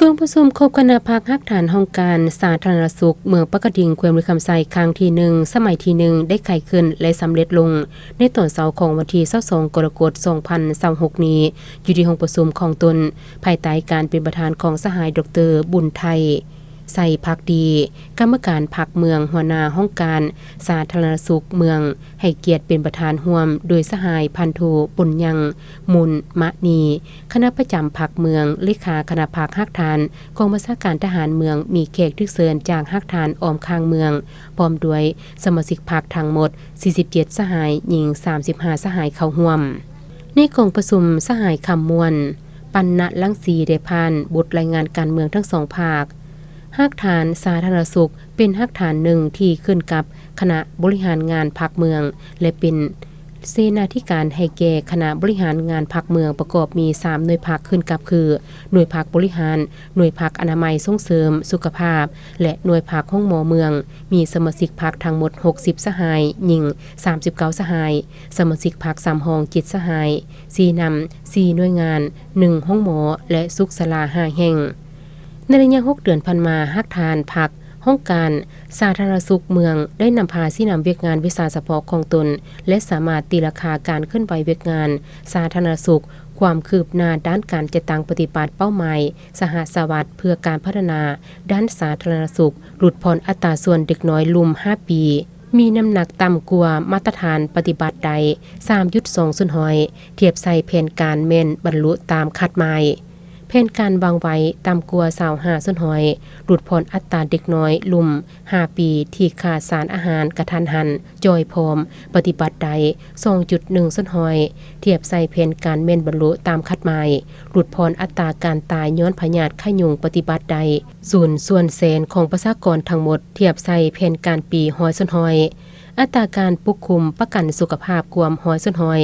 ກອງປະຊຸມຄົບຄະນະພັກຮາກຖານຫ້ອງການສາທາລະນະສຸກເມືອງປາກກະດິງ ແຂວງບໍລິຄຳໄຊ ຄັ້ງທີໜຶ່ງ ສະໄໝທີໜຶ່ງ ໄດ້ໄຂຂຶ້ນ ແລະ ສຳເລັດລົງໃນຕອນເຊົ້າຂອງວັນທີຊາວສອງ ກໍລະກົດ ສອງພັນຊາວຫົກນີ້ ຢູ່ທີ່ຫ້ອງປະຊຸມຂອງຕົນ ພາຍໃຕ້ການເປັນປະທານຂອງສະຫາຍ ດອກເຕີ ບຸນໄທ ໄຊພັກດີ ກຳມະການພັກເມືອງ, ຫົວໜ້າຫ້ອງການສາທາລະນະສຸກເມືອງ ໃຫ້ກຽດເປັນປະທານຮ່ວມໂດຍສະຫາຍ ພັນໂທ ບຸນຍັງ ມູນມະນີ ຄະນະປະຈຳພັກເມືອງ, ເລຂາຄະນະພັກຮາກຖານ ກອງບັນຊາການທະຫານເມືອງ, ມີແຂກຖືກເຊີນຈາກຮາກຖານອ້ອມຂ້າງເມືອງ ພ້ອມດ້ວຍສະມາຊິກພັກທັງໝົດ ສີ່ສິບເຈັດ ສະຫາຍ, ຍິງ ສາມສິບຫ້າ ສະຫາຍເຂົ້າຮ່ວມ. ໃນກອງປະຊຸມ ສະຫາຍ ຄຳມ່ວນ ປັນນະລັງສີ ໄດ້ຜ່ານບົດລາຍງານການເມືອງທັງສອງພາກ. ຮາກຖານສາທາລະນະສຸກ ເປັນຮາກຖານໜຶ່ງທີ່ຂຶ້ນກັບຄະນະບໍລິຫານງານພັກເມືອງ ແລະ ເປັນເສນາທິການໃຫ້ແກ່ຄະນະບໍລິຫານງານພັກເມືອງ ປະກອບມີສາມໜ່ວຍພັກຂຶ້ນກັບຄື ໜ່ວຍພັກບໍລິຫານ, ໜ່ວຍພັກອະນາໄມສົ່ງເສີມສຸຂະພາບ ແລະ ໜ່ວຍພັກໂຮງໝໍເມືອງ, ມີສະມາຊິກພັກທັງໝົດ ຫົກສິບ ສະຫາຍ, ຍິງ ສາມສິບເກົ້າ ສະຫາຍ, ສະມາຊິກພັກສຳຮອງ ເຈັດ ສະຫາຍ, ຊີ້ນຳ ສີ່ ໜ່ວຍງານ, ໜຶ່ງ ໂຮງໝໍ ແລະ ສຸກສາລາ ຫ້າ ແຫ່ງ. ໃນໄລຍະ ຫົກ ເດືອນຜ່ານມາ, ຮາກຖານພັກຫ້ອງການສາທາລະນະສຸກເມືອງ ໄດ້ນຳພາຊີ້ນຳວຽກງານວິຊາສະເພາະຂອງຕົນ ແລະ ສາມາດຕີລາຄາການເຄື່ອນໄຫວວຽກງານສາທາລະນະສຸກ, ຄວາມຄືບໜ້າດ້ານການຈັດຕັ້ງປະຕິບັດເປົ້າໝາຍສະຫະສະຫວັດເພື່ອການພັດທະນາດ້ານສາທາລະນະສຸກ, ຫຼຸດຜ່ອນອັດຕາສ່ວນເດັກນ້ອຍລຸ່ມ ຫ້າ ປີ ມີນ້ຳໜັກຕ່ຳກວ່າມາດຕະຖານປະຕິບັດໄດ້ ສາມຈຸດສອງ ສ່ວນຮ້ອຍ, ທຽບໃສ່ແຜນການແມ່ນບັນລຸຕາມຄາດໝາຍ. ແຜນການວາງໄວ້ຕ່ຳກວ່າ ຊາວຫ້າ ສ່ວນຮ້ອຍ, ຫຼຸດຜ່ອນອັດຕາເດັກນ້ອຍລຸ່ມ ຫ້າ ປີ ທີ່ຂາດສານອາຫານກະທັນຫັນ, ຈ່ອຍຜອມ, ປະຕິບັດໄດ້ ສອງຈຸດໜຶ່ງ ສ່ວນຮ້ອຍ, ທຽບໃສ່ແຜນການແມ່ນບັນລຸຕາມຄາດໝາຍ, ຫຼຸດຜ່ອນອັດຕາການຕາຍຍ້ອນພະຍາດໄຂ້ຍຸງ ປະຕິບັດໄດ້ ສູນສ່ວນແສນຂອງປະຊາກອນທັງໝົດ, ທຽບໃສ່ແຜນການປີ ຮ້ອຍ ສ່ວນຮ້ອຍ. ອັດຕາການປົກຄຸມປະກັນສຸຂະພາບກວມ ຮ້ອຍ ສ່ວນຮ້ອຍ,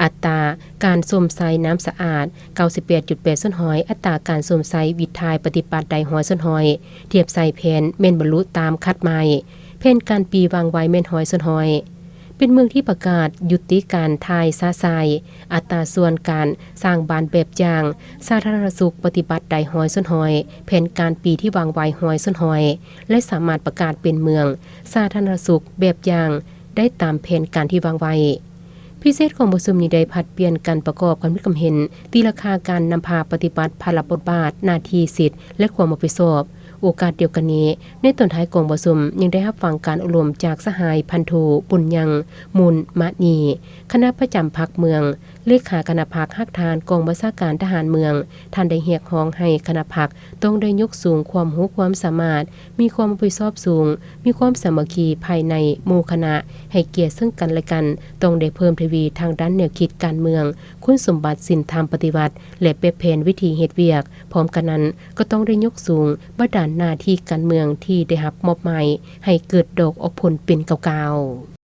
ອັດຕາການຊົມໃຊ້ນ້ຳສະອາດ ເກົ້າສິບແປດຈຸດແປດ ສ່ວນຮ້ອຍ, ອັດຕາການຊົມໃຊ້ວິດຖ່າຍປະຕິບັດໄດ້ ຮ້ອຍ ສ່ວນຮ້ອຍ, ທຽບໃສ່ແຜນແມ່ນບັນລຸຕາມຄາດໝາຍ. ແຜນການປີວາງໄວ້ແມ່ນ ຮ້ອຍ ສ່ວນຮ້ອຍ. ເປັນເມືອງທີ່ປະກາດຍຸຕິການຖ່າຍຊະຊາຍ, ອັດຕາສ່ວນການສ້າງບ້ານແບບຢ່າງສາທາລະນະສຸກປະຕິບັດໄດ້ ຮ້ອຍ ສ່ວນຮ້ອຍ, ແຜນການປີທີ່ວາງໄວ້ ຮ້ອຍ ສ່ວນຮ້ອຍ ແລະ ສາມາດປະກາດເປັນເມືອງສາທາລະນະສຸກແບບຢ່າງໄດ້ຕາມແຜນການທີ່ວາງໄວ້. ພິເສດຂອງປະຊຸມນີ້ໄດ້ຜັດປ່ຽນກັນປະກອບຄຳຄິດຄຳເຫັນ ຕີລາຄາການນຳພາປະຕິບັດພາລະບົດບາດ, ໜ້າທີ່, ສິດ ແລະ ຄວາມຮັບຜິດຊອບ. ໂອກາດດຽວກັນນີ້, ໃນຕອນທ້າຍກອງປະຊຸມຍັງໄດ້ຮັບຟັງການອົບຮົມຈາກສະຫາຍ ພັນໂທ ບຸນຍັງ ມູນມະນີ ຄະນະປະຈຳພັກເມືອງ, ເລຂາຄະນະພັກຮາກຖານກອງບັນຊາການທະຫານເມືອງ. ທ່ານໄດ້ຮຽກຮ້ອງໃຫ້ຄະນະພັກຕ້ອງໄດ້ຍົກສູງຄວາມຮູ້ຄວາມສາມາດ, ມີຄວາມຮັບຜິດຊອບສູງ, ມີຄວາມສາມັກຄີພາຍໃນໝູ່ຄະນະ, ໃຫ້ກຽດເຊິ່ງກັນແລະກັນ, ຕ້ອງໄດ້ເພີ່ມທະວີທາງດ້ານແນວຄິດການເມືອງ, ຄຸນສົມບັດສິນທຳປະຕິວັດ ແລະ ແບບແຜນວິທີເຮັດວຽກ. ພ້ອມກັນນັ້ນ, ກໍຕ້ອງໄດ້ຍົກສູງບາດານໜ້າທີ່ການເມືອງທີ່ໄດ້ຮັບມອບໝາຍ ໃຫ້ເກີດດອກອອກຜົນເປັນກ້າວໆ.